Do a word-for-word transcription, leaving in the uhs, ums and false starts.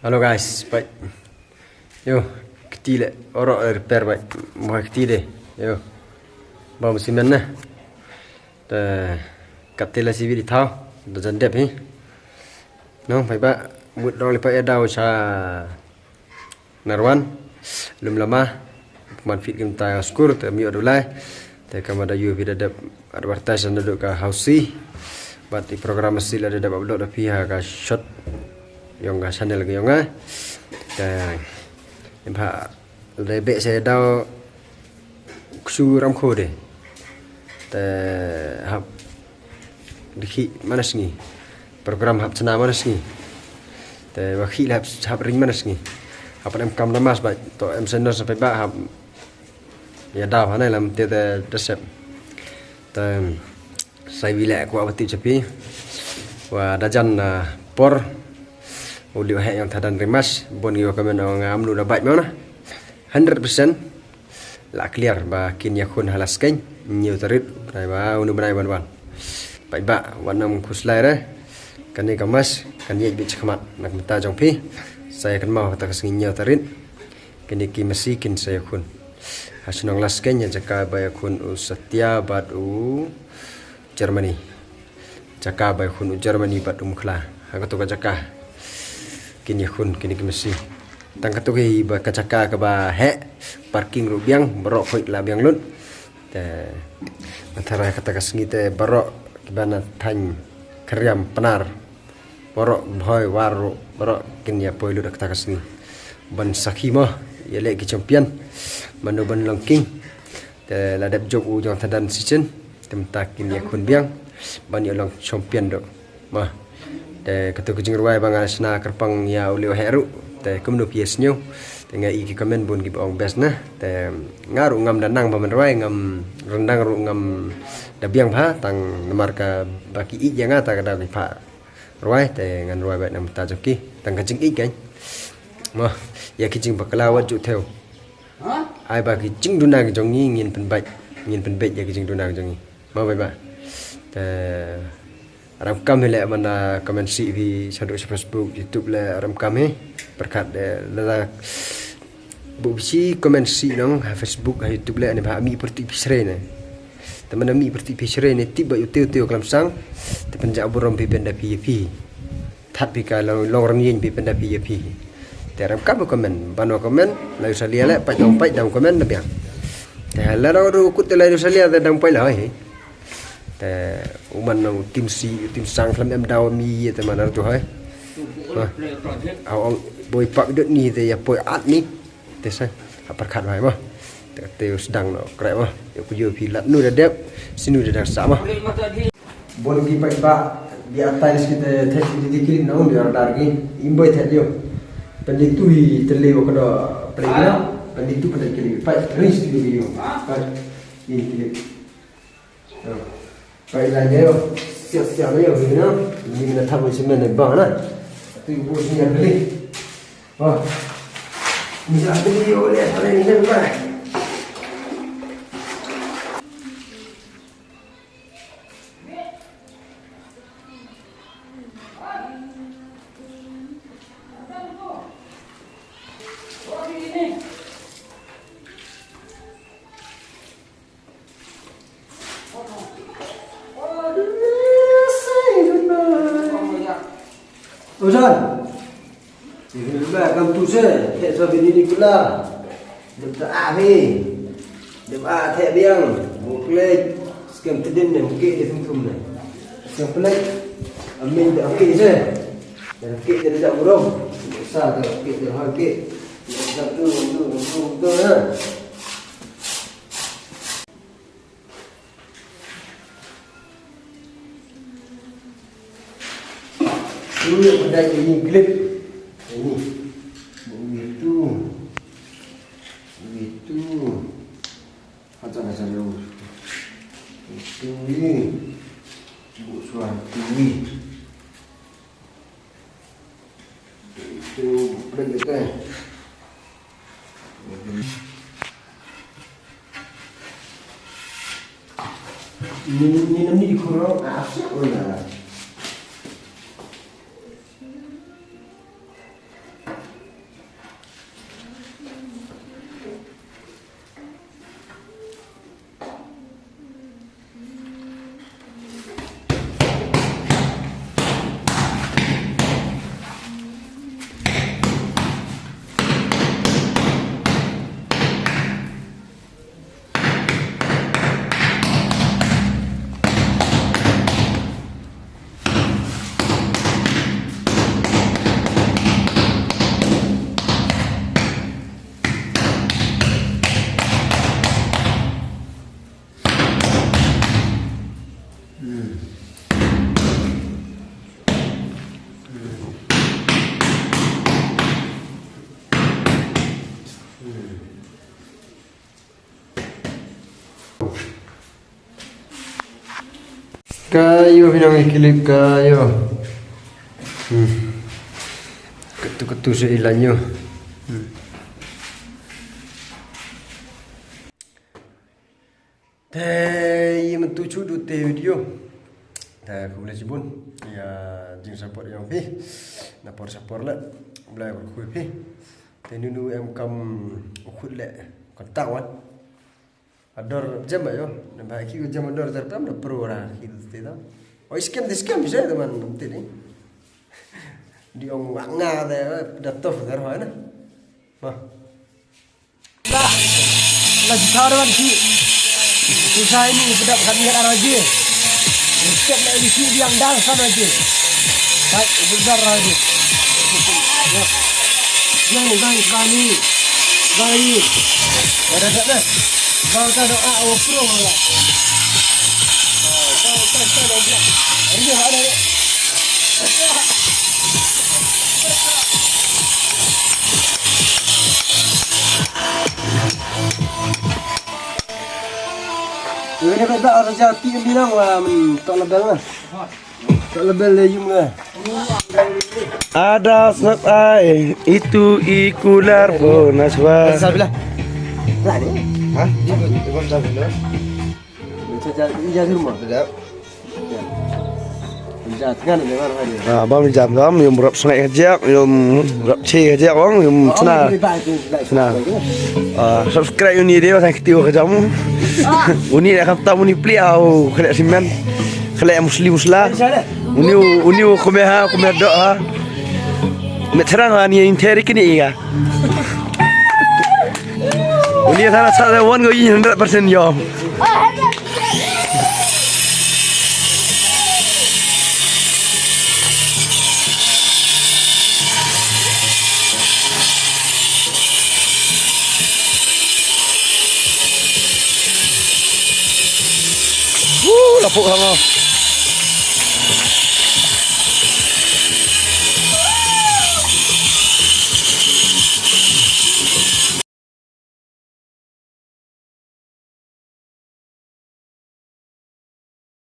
Hello guys, bye. Yo, kti le, oro repair bye. Mo kti de. Yo. Bam simen na. Te kat te la siwi di thaw, da jan dep hi. No, bye bye. Mut dong le pa ya daw cha Narwan, lum lama, man fit kim ta skur, te mi odulai. Te kama da yu fi da dep advertise na du ka hausi. Bat i program si la da dep upload da phi ha ka short yong ka channel ka yong nga. Te, em ha, da be se daw ksu ram kho de. Te hap dikhi manas ngi. Program hap chna manas ngi. Te wa khi hap, hap ring manas ngi. Hap em kam da mas ba to em sender sampai ba hap ya daw hanai lam te te desep. Te sai wi le ko wa ti chapi. Wa dajan, ah, por. U liu he yong thadan rimas. Bon ngi wa kamen ong amnu da bait mana. Hundred percent. La clear ba kin ya khun hala skeng, ñiew tarit, bnai ba, unu bnai ban ban. Bait ba, wan nam khuslai re, kani ka mas, kan yej bit chakmat, nak mata jong phi, sa ya kan mau, ta ka sngi ñiew tarit, kini ki masi kin sa ya khun. Ha shnong la skeng ya jaka ba ya khun u Satya bad u Germany. Jaka ba ya khun u Germany bad u Mukhla. Ha katu ka jaka. Kin ya khun, kini ki masi. Tang katu ki ba ka jaka ka ba he, parking ru biang, barok khoi la biang lut. Te, antara kata ka sngi te barok ki ba na thaiñ Khriam Pnar. Barok bhoi war ru, barok kin ya poi lut kata ka sngi. Ban sakhi mo, ya le ki champion. Manu ban long king. Te la dep jop u jong thadan season, te mynta kin ya khun biang, ban ya long champion do. Ma. Te katu ka jingrwai ba nga sna kyrpang ya u liu he ru. Te kumno phi ya sñiew. Te nga i ki comment bun ki ba ong best na. Te nga ru ngam da nang ba man rwai, ngam rendang ru ngam da biang bha, tang namar ka ba ki i ya nga ta ka da ki pha rwai, te ngan rwai ba nang ta jong ki. Tang ka jing i kan. Ma. Ya ki jingbakla wat ju thew. Ai ba ki jingduna ki jong ngi ngin pynbait, ngin pynbait ya ki jingduna ki jong ngi. Ma bait ba. Te ram kam hi le man da comment si phi sa du sa Facebook, YouTube le ram kam hi. Pyrkhat de la da bu bisi comment si nong ha Facebook, ha YouTube le ne ba mi pyrti phi sre ne. Te man da mi pyrti phi sre ne tip ba u teu teu klam sang. Te pynja burom phi pynda phi ya phi. That phi ka long, long rang yin phi pynda phi ya phi. Te ram kam comment, ban wa comment, la u salia le, pait dong pait dong comment na biang. Te la dong ru kut te la u salia te dong pait la hoi. Te u man u tim si, u tim sang klam em daw mi ye te man ar tu hoi. Ma. Au ong boi pap dot ni te ya poi at ni. Te sa, ha pyrkhat wai mo. Te, te u sdang no, kre mo. Yow ku yow phi lat nu da dep, sinu da dang sa mo. Bon ki pait ba, bi atai ski te, te ki di kiri na un di order ki, imboi te yow. Pendi tu hi te le wa kado, pendi kiri, pendi tu pendi kiri, pait, rin sti yow. Pait, rin kiri. Pai la nyo, siap siap nyo, gitu na. Ini mina tabu sih mana bang na. Tu ibu sini yang beli. Wah, bisa beli oleh apa ini kan, Pak? Ujan. Ba kam tu se, te so bini ni kula. Dep ta a he. Dep a te biang. Mo kle. Skem tedin ne, mo ke de thum thum ne. Skem plek. Amin de ke se. De ke de da burom. Sa de ke de ha ke. Sa tu, tu, tu, tu, ha. Ini ada ini grip. Ini. Begitu. Begitu. Macam macam dulu. Itu ini. Bu suatu ini. Itu, apa kita? Ni, ni, ni di kurang, ah, siap mana? Kayo, phi nang i clip kayo. Hmm. Katu katu se i la nyo. Hmm. Te i myntu chu du te video. Te khublei chibun ya jing support yong phi. Na por support le. Blai por khui phi. Te nunu em kam khut le. Kontak wan. Ador jam ayo. Na ba ki jam ador jar pam da pro ra ki te da. Oi, scam, di scam se da man te ni. Di ong nga de da tof dar ho na. Ba. La, la jitha wan ki. Susah ini, bedap kan ngat ara je. Step na ini ki yang dang sana je. Hai, bedar ara je. Ya. Yang ni, guys, bani. Bani. Ada tak dah? Bang tak ada, ah, oh, pro lah. Ah, tak, tak, tak, tak, tak. Hari ni ada, ya. Ini ka da raja ti em binang wa, mm, tok label na. Tok label le yung na. Ada snap ai, itu ikular bonus wa. Sa bila. Lah ni. Ha? Di, di, di, di, di, di. Sa ja, ja rumah. Bila. Ah, bam jam dam, yum rap snack hajak, yum rap chi hajak ong, yum chna. Chna. Ah, subscribe uni dia, thank you ka jam. Uni da kham tam uni pli au, khlek simen. Khlek musli musla. Uni, uni khume ha, khume do ha. Me thrang ani interi kini iga. Uni thana sa da wan go hundred percent yom. Woo, lapuk sama.